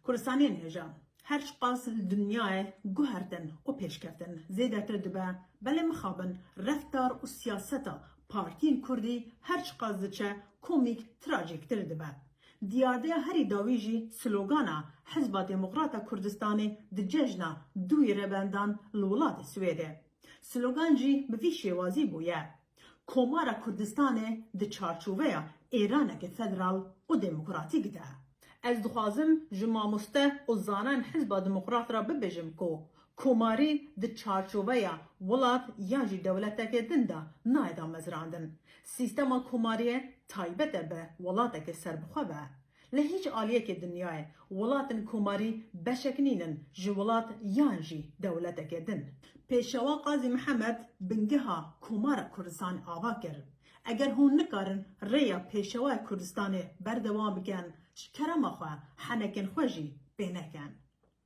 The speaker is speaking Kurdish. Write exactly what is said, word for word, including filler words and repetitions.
Kurdistanên hêja, her çiqas li dinyayê guhertin û pêşkeftin zêdetir dibe, belê mixabin reftar û siyaseta partiyên kurdî her çiqas diçe komîk trajîktir dibe. Diyardeya herî dawî jî slogana Hizba Demokrata Kurdistanê di cejna duyê rebendan li welatê Swêdê. Slogan jî bi vî şêwazî bûye: Komara Kurdistanê di çarçoveya êraneke federal û demokratîk de. Ez dixwazim ji mamoste û zanayên Hizba Demokrat re bibêjim ku komarî di çarçoveya welat yan jî dewleteke din de nayê damezrandin. Sîstema komariyê taybet e bi welateke serbixwe be. Li hîç aliyekê dinyayê welatên komarî beşek nînin ji welat yan jî dewleteke din. Pêşewa Qazî Mihemed bingeha Komara Kurdistanê ava kir. Eger hûn nikarin rêya Pêşewaya Kurdistanê berdewam bikin, ji kerema xwe henekên xwe jî pê nekin.